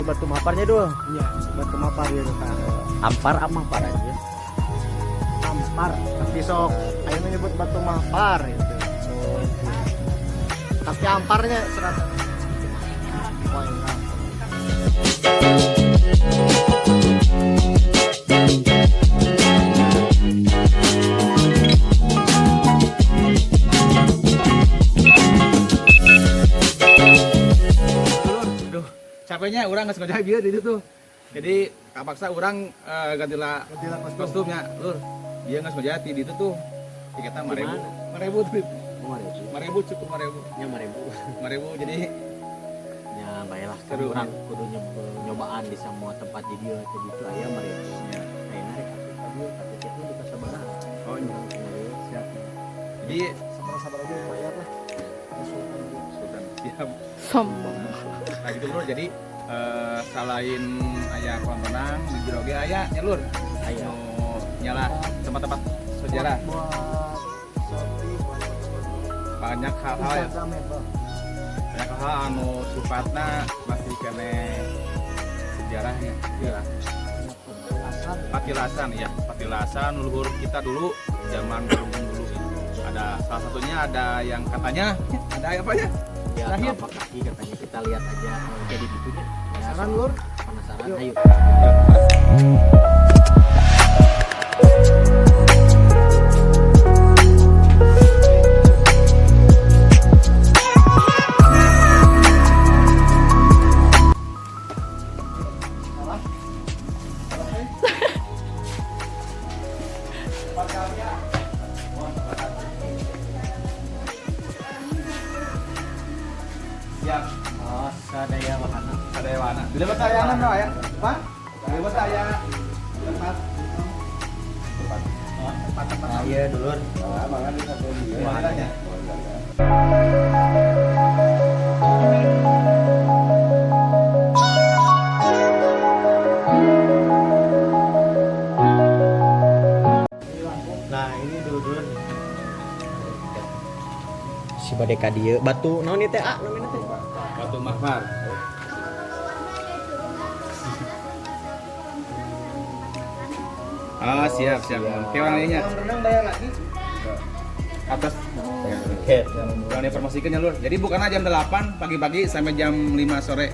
Batu Maparnya dulu. Iya, Batu Mapar ya tah. Ampar apa Ampar aja? Ampar, tapi sok ayo menyebut Batu Mapar gitu. Tapi amparnya serat. Wah, iya. Duh, capeknya orang nggak sengaja biar di itu tuh. Jadi kapaksa orang gantilah Gantilah kostum. kostumnya, lur. Dia nggak sengaja di itu tuh. Tiketnya 5.000. 5.000 tuh. 5.000. 5.000 cukup 5.000. Nya 5.000. 5.000 jadi Ya baiklah kan Seru. orang kudu nyobaan di semua tempat di dieu teh gitu aya 5.000. Ya. Ayeuna rek asup ka dieu ka tiketna buka sabaraha. Oh iya. Siap. Jadi Sabar-sabar aja bayar lah. Sultan. Sultan siap. Sombong. Nah gitu lur, jadi selain aya kolam renang di jero ge aya nya lur. Aya. Nu nyala tempat-tempat sejarah Buat selfie, buat foto-foto. Banyak hal-hal ya. Instagramable. Banyak hal anu sifatna masih keneh sejarahnya ya. Alasan. Patilasan ya, patilasan leluhur kita dulu zaman dulu dulu ada salah satunya ada yang katanya ada apa ya. Ya Lahir. telapak kaki katanya, kita lihat aja jadi gitunya. Ya, Penasaran lur? Penasaran, Yuk. Ayo. Salah. Salah, eh. Siap. Oh, sadaya wahana. Sadaya wahana bila bertayangan no ya pak bila bertaya tempat tempat tempat tempat. Nah, iya dulur. Nah, mangan di satu dia. Wahananya. Nah, ini dulur-dulur. Si bade ka dieu batu naon ieu teh ah namina teh? Batu Mahfar. Ah, siap siap. Oke, orang lainnya Kolam renang bayar lagi. Atas. Oke. Kurang informasikan ya lur. Jadi bukannya jam 8 pagi-pagi sampai jam 5 sore.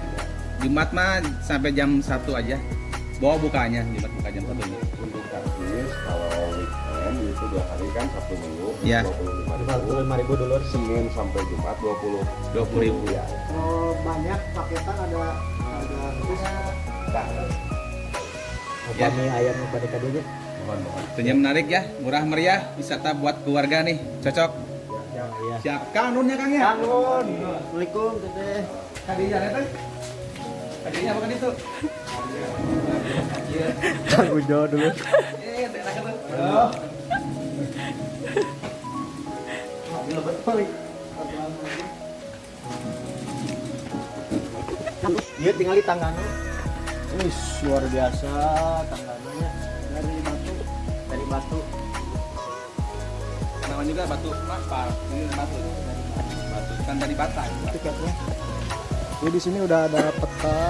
Jumat mah sampai jam 1 aja. Bawa bukanya, Jumat buka jam 1. Untuk karcis kalau weekend itu 2 hari kan, Sabtu Minggu Iya. 25.000. 25.000 dulur. Senin sampai Jumat 20. 20.000. Ya. Kalau banyak paketan ada harga khusus. Nah, Ya. Upami ayam nu bade ka dieu nya. mohon mohon. Tentunya menarik ya, murah meriah, wisata buat keluarga nih, cocok. Ya, iya. Siap, Kang Nun ya Kang ya? Kang Nun. Assalamualaikum teteh. Kadinya ya teh? Kadinya apa kan itu? Iya. Kang Ujo dulu. Eh, teh enak tuh. Oh. Lebet paling. Ieu tinggal di tanggana. Wih, luar biasa tanggananya Dari batu. Dari batu. Namanya juga Batu Mahfar. Ini batu. Batu kan dari bata. Tiketnya. Jadi di sini udah ada peta.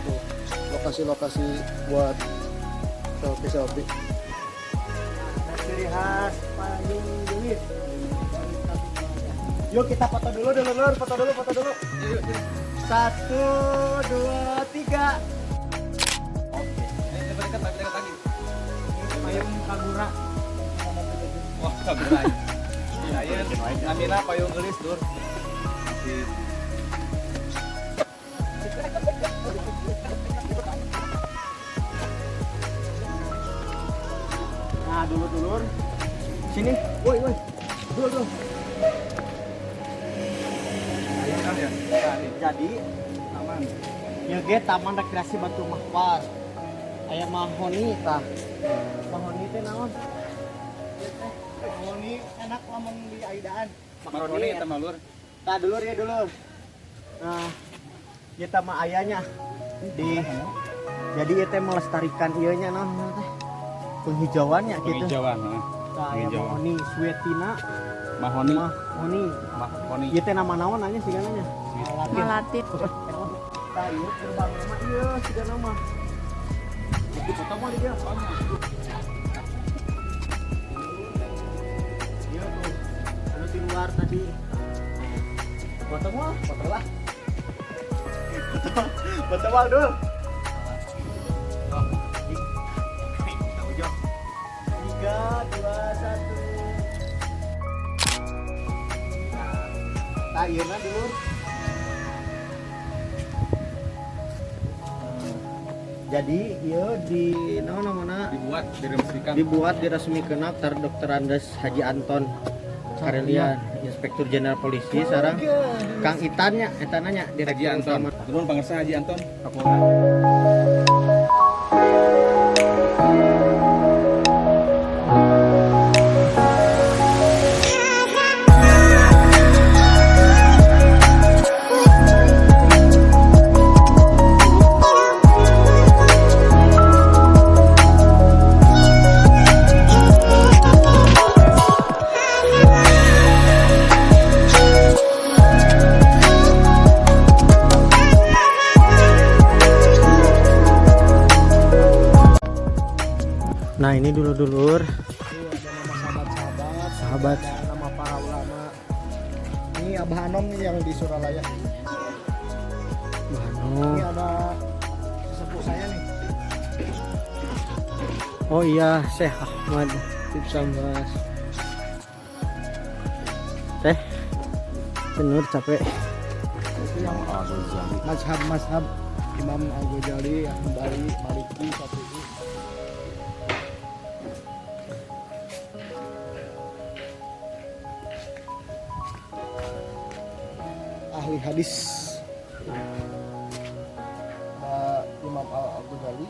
Tuh, lokasi-lokasi buat selfie-selfie. Ada ciri khas Payung Gelis. Yuk kita foto dulu dulu lur, foto dulu, foto dulu. Yuk, yuk. 1, 2, 3. Oke. Ini lebih dekat, lebih dekat lagi. Payung Kagura. Wah, kagura. Saya namina Payung Gelis, Lur. Masih Nah, dulur-dulur. Sini, woi woi. Dulu dulu. Ayo kan ya. Nah, nih, Jadi, aman. ieu ge Taman Rekreasi Batu Mahpar. Aya mahoni tah. Mahoni teh naon? Mahoni enak lamun di aidaan. Makroni eta mah, Lur. Tah dulur ya dulur. Nah, kita mah ayahnya di jadi ieu teh melestarikan ieu nya naon naon teh? Penghijauannya gitu. Penghijauan, heeh. Tah aya Penghijauan. mahoni Swetina, Mahoni, mahoni. mahoni. Ieu teh nama naon nanya sih nanya. Melati. Tah Tah ieu gerbang mah ieu sigana mah. Di foto mah dia. Iya tuh. Anu di luar tadi. Foto mah, foto lah. Foto, foto mah dul. Tahu jok. 3, 2, 1. Nah, ieu mah dulur. Jadi ieu di naon namana Dibuat, diresmikan. Dibuat diresmikan tar Dr. Andes Haji Anton Karelian, Inspektur Jenderal Polisi sareng Kang Itan nya, eta nanya Haji Direktur Anton. Utama. Turun pangersa Haji Anton. Kapolda. Nah, ini dulur-dulur, Itu ada nama sahabat-sahabat, Sahabat. Ada nama para ulama. Ini Abah Anom nih yang di Suralaya. Bano. Ini ada sesepuh saya nih. Oh iya, Syekh Ahmad Tip Sambas. Teh, cenur capek. Itu yang mazhab-mazhab Imam Al-Ghazali, Hambali, Maliki, Syafi'i. Ahli hadis. Ada Imam Al-Ghazali,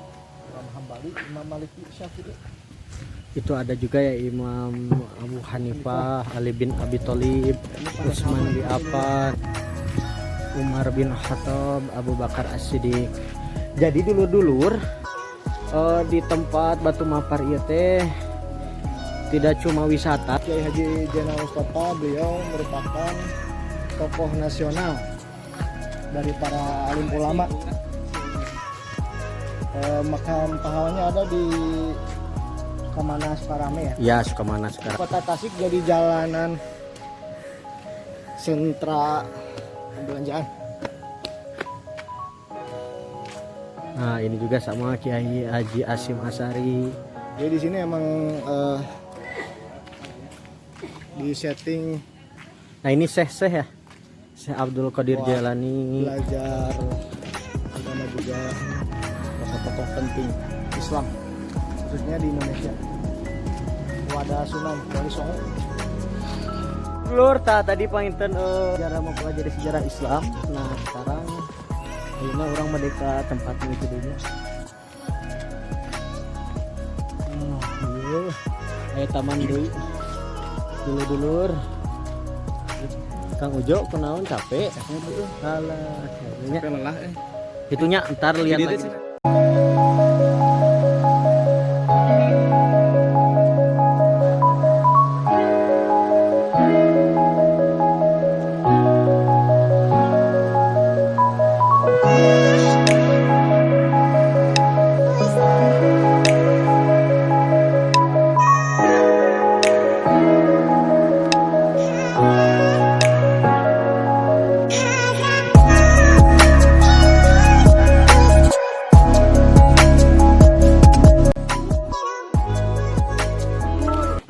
Imam Hambali, Imam Maliki, Syafi'i. Itu ada juga ya Imam Abu Hanifah, Ali bin Abi Thalib, Utsman bin Affan, Umar bin Khattab, Abu Bakar As-Siddiq. Jadi dulur-dulur di tempat Batu Mahpar ieu teh tidak cuma wisata. Kiai Haji Zainal Mustafa, beliau merupakan tokoh nasional dari para alim ulama. Makam pahlawannya ada di Sukamana Sukarame ya. Ya, Sukamana sekarang. Kota Tasik jadi jalanan sentra perbelanjaan. Nah, ini juga sama Kiai Haji Hasyim Asy'ari. Jadi di sini emang di setting. Nah, ini Syekh-Syekh ya. Syekh Abdul Qadir Wah, Jailani. Belajar agama juga tokoh-tokoh penting Islam khususnya di Indonesia. Ada Sunan Wali Songo. Lur, tah tadi panginten sejarah mempelajari sejarah Islam. Nah, sekarang ayeuna urang merdeka tempatnya itu dulu. Oh, iya. Aya taman deui. Dulur-dulur. Kang Ujo kunaon capek? Alah, nya. Capek lelah eh. Itunya ntar lihat Jadi lagi. Sih.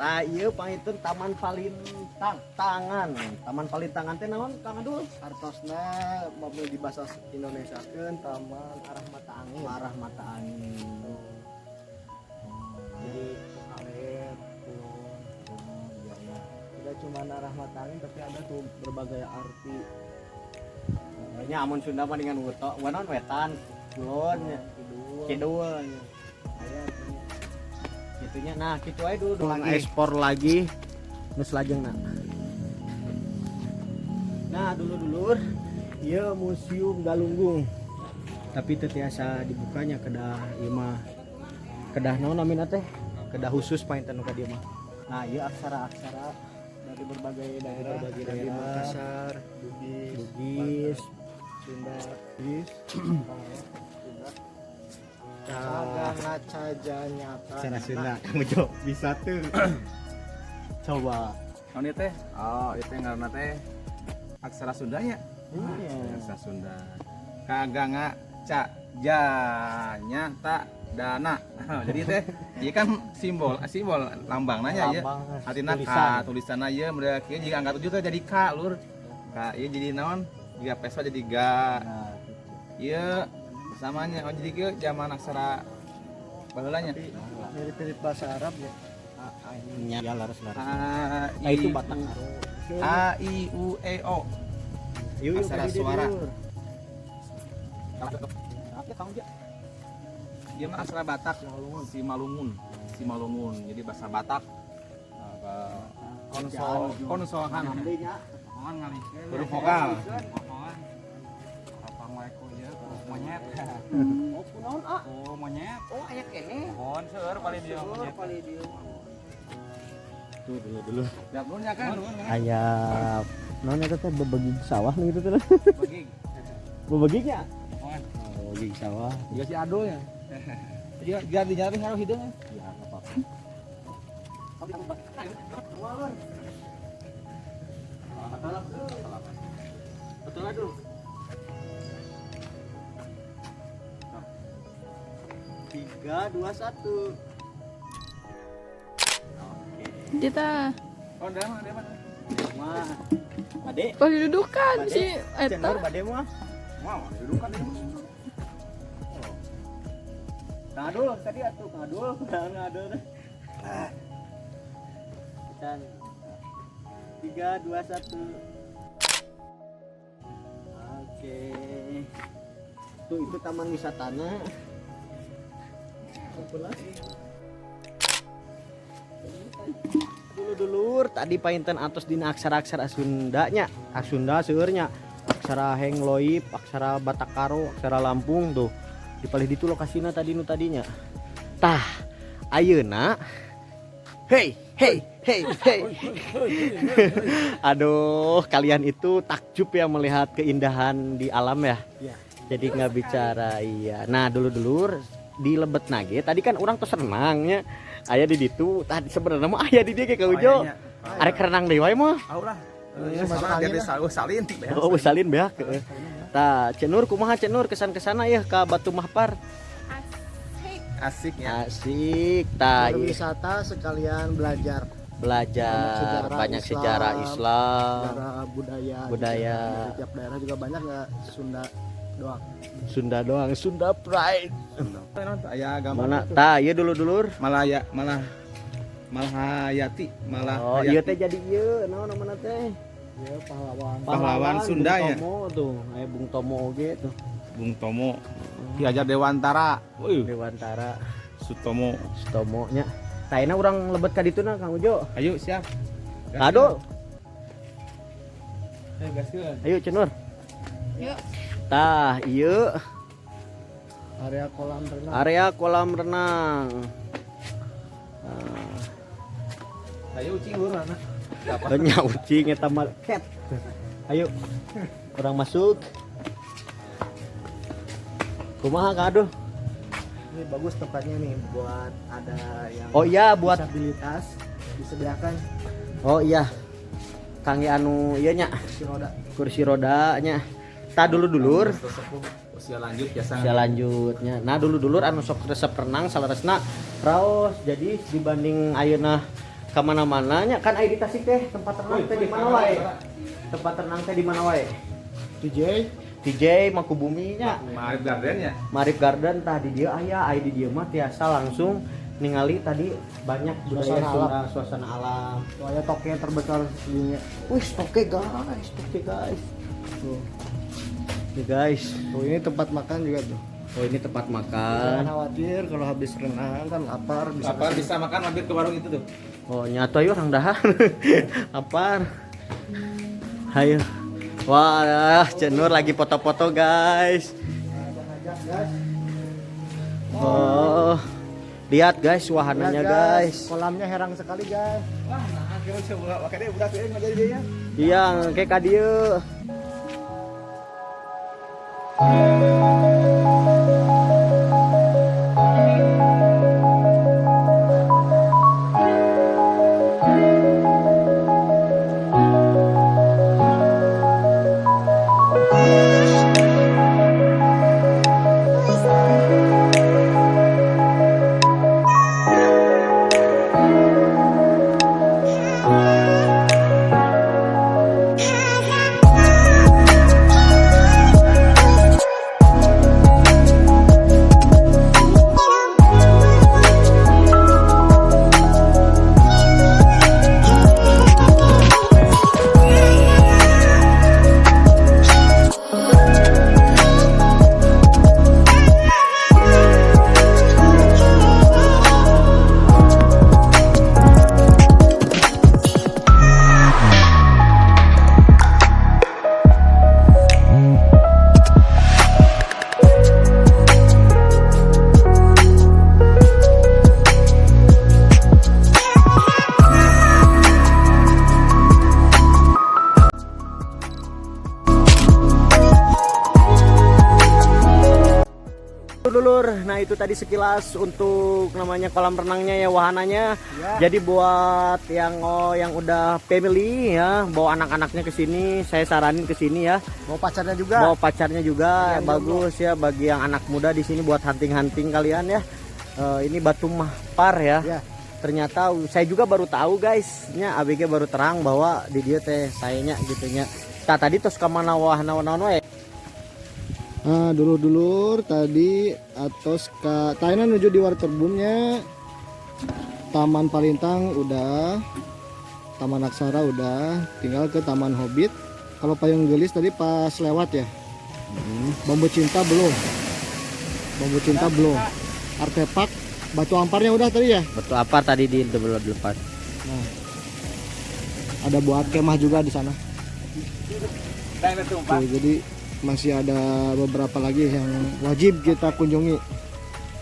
Nah, iya panginten Taman Palintang Tangan. Taman Palintangan teh naon, Kang Adul? Artosna mau di bahasa Indonesia kan Taman Arah Mata Angin. Arah mata angin. Jadi kaler, kulon. Oh, iya iya. Tidak cuma arah mata angin tapi ada tuh berbagai arti. Nya amun Sunda mah dengan weto, naon wetan, kulon nya, Kidul. Kidul nya. Aya artinya. Gitunya. Nah, kitu aja dulu. Lagi. Ekspor lagi. Nu selajengna. Nah, dulur-dulur, ieu Museum Galunggung. Tapi teu tiasa dibukanya, kedah ieu mah kedah naon namina teh? Kedah khusus panginten nu ka dieu mah. Nah, ieu aksara-aksara Dari berbagai daerah, berbagai dari daerah. Makassar, Bugis, Bugis, Sunda Bugis, Sunda. Kaganga caja nyata. Aksara Sunda, Kang Ujo bisa tuh. Coba. Naon ieu teh? Oh, ieu teh ngaranna teh aksara Sundanya. Iya. Aksara Sunda. Kaganga ca ja nya ta dana. Jadi teh ieu kan simbol simbol lambang nanya ya. Lambang, Artinya K tulisan. Tulisanna ieu mereka kieu jika angka 7 teh jadi K lur. K ieu jadi naon? Jika Vespa jadi G. Nah, gitu. Ieu samanya oh jadi kieu zaman aksara baheula nya. Tapi mirip-mirip bahasa Arab ya. Ya, laras laras. A Nah, itu I, Batak. U, A I U E O. Yuk, yuk, Aksara tadi dia suara. dulu. Dia mah aksara Batak, Simalungun, Simalungun. Jadi bahasa Batak. Konsol, konsohan. Huruf vokal. Monyet. Oh, kunaon ah? Oh, monyet. Oh, aya keneh. Mohon seueur paling dia monyet. Tuh dulu dulu. Lihat dulu ya kan. Aya naon eta teh bebegig sawah nu gitu teh. Begig. Bebegignya? Mohon. Oh, bebegig sawah. Juga si Ado ya. Juga biar dinyalain ngaruh hidung ya. Ya, enggak apa-apa. Betul aduh. 3 2 1. Kita Oh, dia mah, dia mah. Mah. Ade, pas didudukan si eta. cenor bade mah. Mau, duduk kan dia mah. Kang Adul tadi atuh Kang Adul, Kang Adul. Kita 3 2 1. Oke. Tuh itu taman wisatana. Dulu dulur tadi painten atos dina aksara-aksara Sundanya, Sunda seueurnya. Aksara Heng Loip, aksara Batakaro, aksara Lampung tuh. Di palih ditu lokasina tadi nu tadinya. Tah, ayeuna hey, hey, hey, hey. Aduh, kalian itu takjub ya melihat keindahan di alam ya. Iya. Jadi nggak bicara iya. Nah, dulu-dulur di lebet nage tadi kan orang tuh renangnya. Aya di ditu, tadi sebenarnya mah aya di dieu ge Kang Ujo. Ayahnya. Arek renang deui wae mah. Au lah. Masuk Sama angin dia lah. salin. Oh, salin beak. Tah, Cenur kumaha Cenur kesan-kesana ya ka Batu Mahpar? Asik. Asik ya. Asik, tah iya. Berwisata sekalian belajar Belajar banyak sejarah Islam, sejarah budaya Budaya. juga. Dari tiap daerah juga banyak, nggak Sunda doang. Sunda doang, Sunda pride. Aya gambar. Mana? Tah, ieu dulu dulur. Malah ya, malah Malahayati, malah Oh, ieu teh jadi ieu, naon namana teh? Ya, pahlawan. Pahlawan Sunda Bung ya? Tomo tuh, aya Bung Tomo oge tuh. Bung Tomo. Ki Hajar Dewantara. Wih, Dewantara Sutomo. Sutomo nya. Tah ayeuna urang lebet ka dituna Kang Ujo. Ayo siap. Kado. Ayo gaskeun. Ayo Cenur. Yuk. Tah, ieu Area kolam renang. Area kolam renang. Ayo ucing lur anak. Nya ucing eta mah cat. Ayo. Orang masuk. Kumaha Kak Aduh? Ini bagus tempatnya nih buat ada yang Oh iya buat disabilitas disediakan Oh iya. Kangge anu ieu nya, kursi roda. Kursi roda nya. Tah dulu dulur. Usia lanjut biasa. Usia lanjutnya. Nah, dulu dulur anu sok resep renang saleresna raos. Jadi dibanding ayeuna ka mana-mana nya kan aya di Tasik teh tempat renang teh di mana wae? Tempat renang teh di mana wae? DJ TJ Mangkubumi nya. Marib Garden ya. Marib Garden tah di dieu aya, aya di dieu mah tiasa langsung ningali tadi banyak budaya Suasana Sunda, suasana alam. Soalnya toknya terbesar dunia. Wih, toke guys, toke guys. Tuh. Nih guys. Tuh, ini tempat makan juga tuh. Oh, ini tempat Jangan makan. khawatir kalau habis renang kan lapar bisa. Lapar bisa makan mampir ke warung itu tuh. Oh, nyatu ayo orang dahar. Lapar. Ayo. Wah, Cenur lagi foto-foto, guys. Guys. Oh. Lihat guys wahananya, Lihat, guys. Kolamnya herang sekali, guys. Wah, nah akhirnya coba makanya udah pilih nggak jadi dia ya. Iya, kayak ka dieu. Dulur, nah itu tadi sekilas untuk namanya kolam renangnya ya, wahananya. Ya. Jadi buat yang yang udah family ya, bawa anak-anaknya ke sini, saya saranin ke sini ya. Bawa pacarnya juga. Bawa pacarnya juga Yang bagus ya bagi yang anak muda di sini buat hunting-hunting kalian ya. Ini Batu Mahpar ya. Ya. Ternyata saya juga baru tahu guys, nya ABG baru terang bahwa di dieu teh sayanya gitunya. Tah tadi tos ka mana wahana naon we? Nah, dulur-dulur tadi atos ka Taina menuju di waterboomnya. Taman Palintang udah, Taman Aksara udah, tinggal ke Taman Hobbit. Kalau Payung Gelis tadi pas lewat ya. Bambu Cinta belum. Bambu Cinta belum. Artefak Batu Amparnya udah tadi ya. Batu Ampar tadi di depan. Nah, ada buat kemah juga di sana. Tuh, jadi masih ada beberapa lagi yang wajib kita kunjungi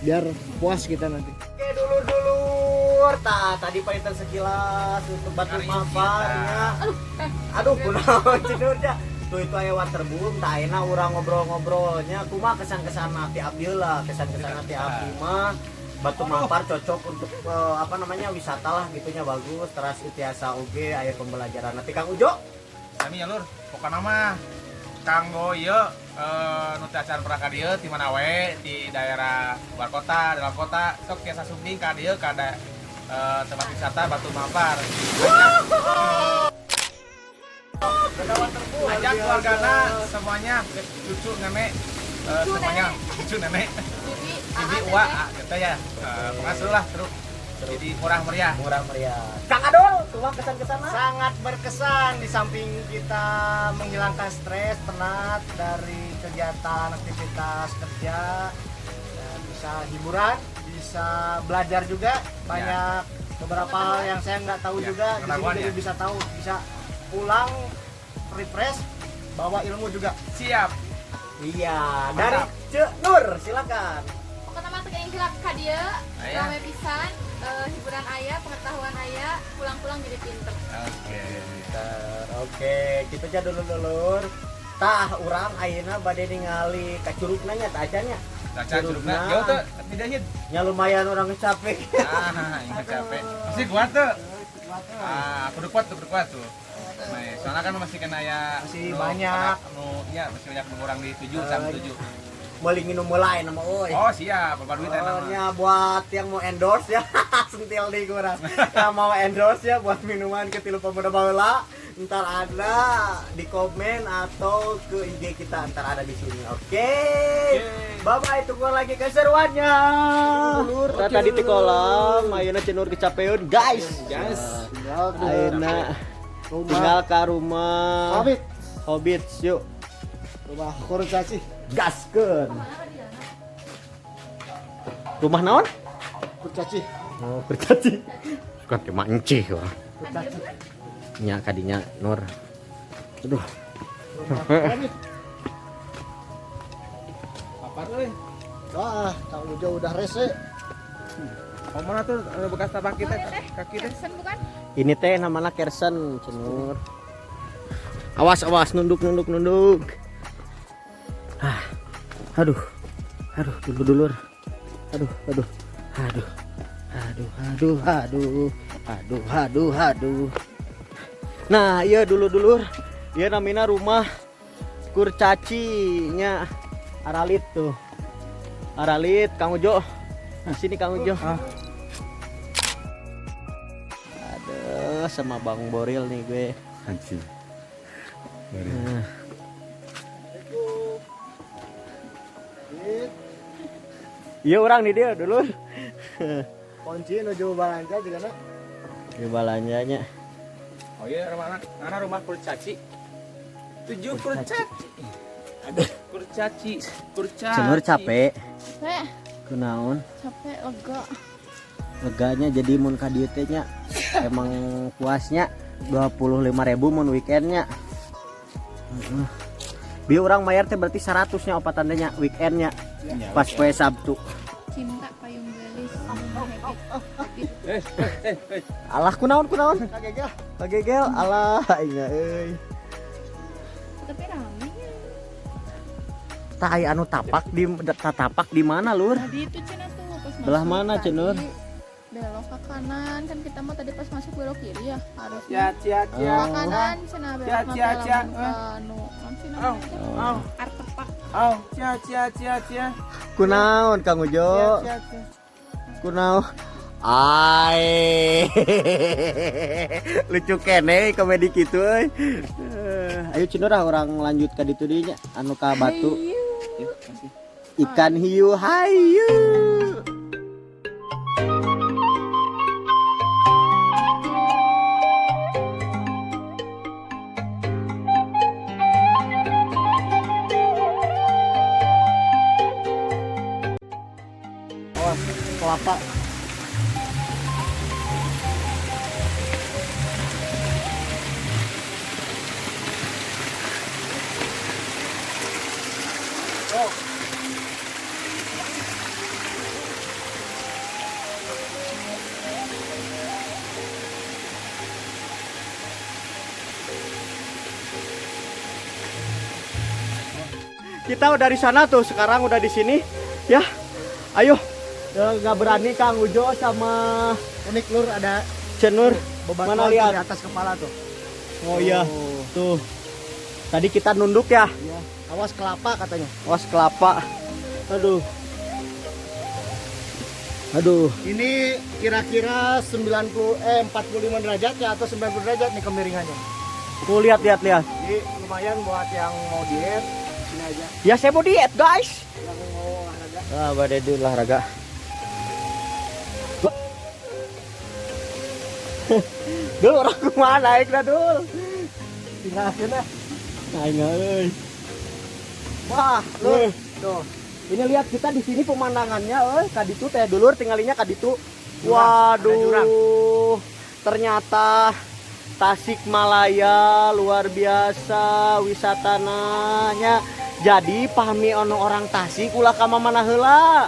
biar puas kita nanti. Oke, dulur-dulur. Tah, tadi paling sekilas untuk Batu Mahpar ya. Aduh, kunaon cenur ya. Tuh itu aya waterboom, tah ayeuna urang ngobrol-ngobrolnya kumaha kesan-kesan ti abdi lah, kesan-kesan ti abdi mah Batu Mahpar cocok untuk apa namanya wisata lah gitunya bagus, teras tiasa oge aya pembelajaran. Nanti Kang Ujo. Sami ya lur, pokokna mah kanggo ieu nu teu acan pernah ka dieu ti mana wae di daerah luar kota, dalam kota sok tiasa sumping ka dieu ka tempat wisata Batu Mahpar. Ajak keluargana semuanya, cucu nenek semuanya, cucu nenek, Bibi, bibi, AA, uwa, teteh. gitu ya. Pokoknya seru lah, seru. Jadi murah meriah. Murah meriah. Kang Adol, kumaha kesan-kesan? Sangat berkesan di samping kita menghilangkan stres, penat dari kegiatan aktivitas kerja, dan bisa hiburan, bisa belajar juga banyak beberapa hal yang saya nggak tahu Ya, juga di sini pengetahuan jadi ya. bisa tahu, bisa pulang refresh, bawa ilmu juga. Siap. Iya, dari Mantap. Cek Nur, silakan. Pokoknya mah teu hilap ka dieu, Aya. rame pisan, hiburan aya, pengetahuan aya, pulang-pulang jadi pinter. Oke. Pinter. Oke, gitu aja dulu dulur. Tah, urang ayeuna bade ningali ka curugna nya tah acan nya. Caca curugna jauh tuh, tidak hit. Nya lumayan urang capek. Ah, ini capek. Masih kuat tuh. Ah, kudu kuat tuh. Nah, soalnya kan masih kena ya Masih banyak. Nu, ya, masih banyak orang di 7 sampai 7. Meuli nginum mulai nama euy. Oh, siap, bapak duit enak. Oh, ya, buat yang mau endorse ya, sentil di kurang. Yang mau endorse ya buat minuman ke Tilu Pemuda Baheula, ntar ada di komen atau ke IG kita ntar ada di sini. Oke. Bye bye, tunggu lagi keseruannya. Lur, tadi di kolam, ayeuna cenur kecapeun, guys. Guys. Tinggal ke Ayeuna rumah tinggal ke rumah Hobbit, Hobbit, yuk. Rumah Kurcaci. Gaskeun. Rumah naon? Kurcaci. Oh, kurcaci. Suka teh mancih wah. Kurcaci. Nya kadinya Nur. Aduh. Rumah Hobbit. Apa tuh? Wah, Kang Ujo udah rese. Oh, mana tuh ada bekas tapak kita kaki teh? Kersen bukan? Ini teh namanya Kersen, Cenur. Awas awas nunduk nunduk nunduk. Ah. Aduh. Aduh, dulur dulur. Aduh, aduh. Aduh. Aduh, aduh, aduh. Aduh, aduh, aduh. Nah, iya dulur dulur. Iya namanya rumah kurcaci nya Aralit tuh. Aralit, Kang Ujo. Sini Kang Ujo. Aduh, sama Bang Boril nih gue. Anjing. Nah, iya orang nih dia dulur. Kunci nuju balanja juga nak. Di balanjanya. Oh iya, rumah mana rumah kurcaci? Tujuh kurcaci. Aduh, kurcaci, kurcaci. Cenur capek. Capek, Kunaon? capek lega. Leganya jadi mun ka dieu teh nya emang puasnya 25.000 mun weekendnya. Heeh. Bieu urang mayar teh berarti 100 nya opatan teh nya weekendnya. Ya, Pas poe Sabtu. Cinta Payung Gelis, rumah Hobbit. Alah kunaon kunaon? Kagegel. Kagegel alah aing euy. Tapi rame ya. Tah aya anu tapak di tapak di mana, Lur? Tadi itu cenah tuh pas masuk. Belah mana, Tadi Cenur? Belok ke kanan, kan kita mah tadi pas masuk belok kiri ya harusnya. Ya, cia, cia. Ke kanan cenah belok Cia, nanti cia, cia. lamun ke nu naon sih namanya teh? Au, Artepak. au, cia, cia, cia, cia. Kunaon Kang Ujo? Cia, cia, cia. Kunaon? Ai. Lucu keneh komedi kitu euy. Ayo Cenur ah urang lanjut ka ditu deui nya anu ka batu. Hayu. Ikan hiu hayu. Awas, kelapa. Kita udah di sana tuh, sekarang udah di sini. Ya. Ayo. Nggak berani Kang Ujo sama Unik lur, ada Cenur. bebatuan Mana tuh lihat? di atas kepala tuh. Oh iya. Tuh. Tadi kita nunduk ya. Iya. Awas kelapa katanya. Awas kelapa. Aduh. Aduh. Ini kira-kira 45 derajat ya atau 90 derajat nih kemiringannya. Tuh lihat lihat lihat. Jadi lumayan buat yang mau diet sini aja. Ya saya mau diet, guys. Yang mau olahraga. Ah, badai di olahraga. Dul, orang kumaha naik dah, Dul. Tinggal akhirnya. Naik euy. Wah, lur. Tuh. Tuh. Ini lihat kita di sini pemandangannya euy, ka ditu teh dulur tinggalinya ka ditu. Jurang, ada jurang. Waduh. Ternyata Tasikmalaya luar biasa wisatananya. Jadi pahmi ono orang Tasik ulah ka mana heula.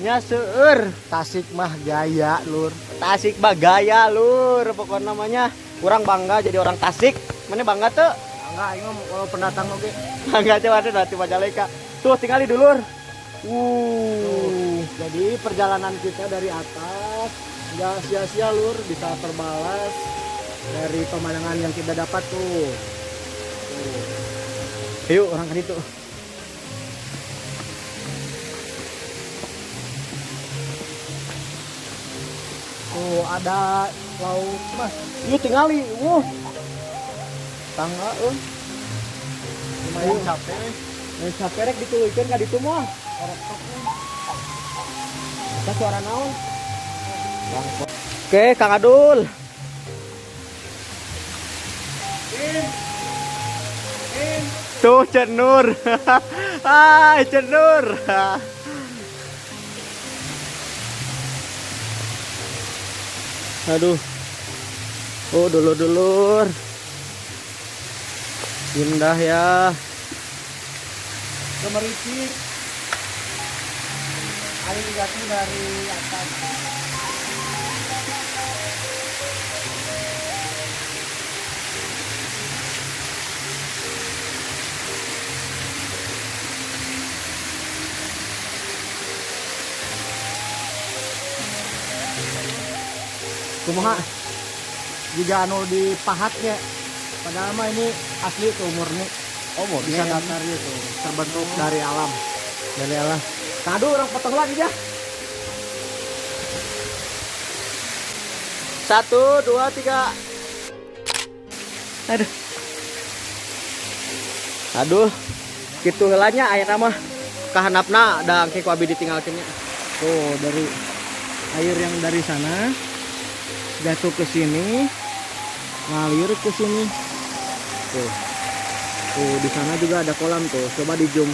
Nya seueur. Tasik mah gaya, lur. Tasik mah gaya lur, pokoknya namanya kurang bangga jadi orang Tasik. Mana bangga tuh? Enggak, ini mah kalau pendatang oke. Bangga coba ada nanti Majalengka. Tuh tinggali dulur. Jadi perjalanan kita dari atas nggak sia-sia lur, bisa terbalas dari pemandangan yang kita dapat tuh. Tuh. Yuk orang ke situ. Tuh ada laut mas. Yuk tinggali. Wuh. Tangga euy. Lumayan capek. Capek rek dituluykeun ka ditu mah. Eta suara naon? Oke, Kang Adul. Tuh Cenur. Hai Cenur. Aduh. Oh, dulur-dulur. Indah ya. Gemericik. Air jatuh dari atas. Kumaha? Jika anu dipahatnya, padahal mah ini asli tuh murni. Oh, murni. Bisa datar gitu, terbentuk dari alam. Dari alam. Kado orang potong lagi ya. 1, 2, 3. Aduh. Aduh. Kitu heula nya ayeuna mah kahanapna da engke ku abi ditinggalkeun nya. Tuh dari air yang dari sana jatuh ke sini, ngalir ke sini. Tuh. Tuh di sana juga ada kolam tuh. Coba di zoom.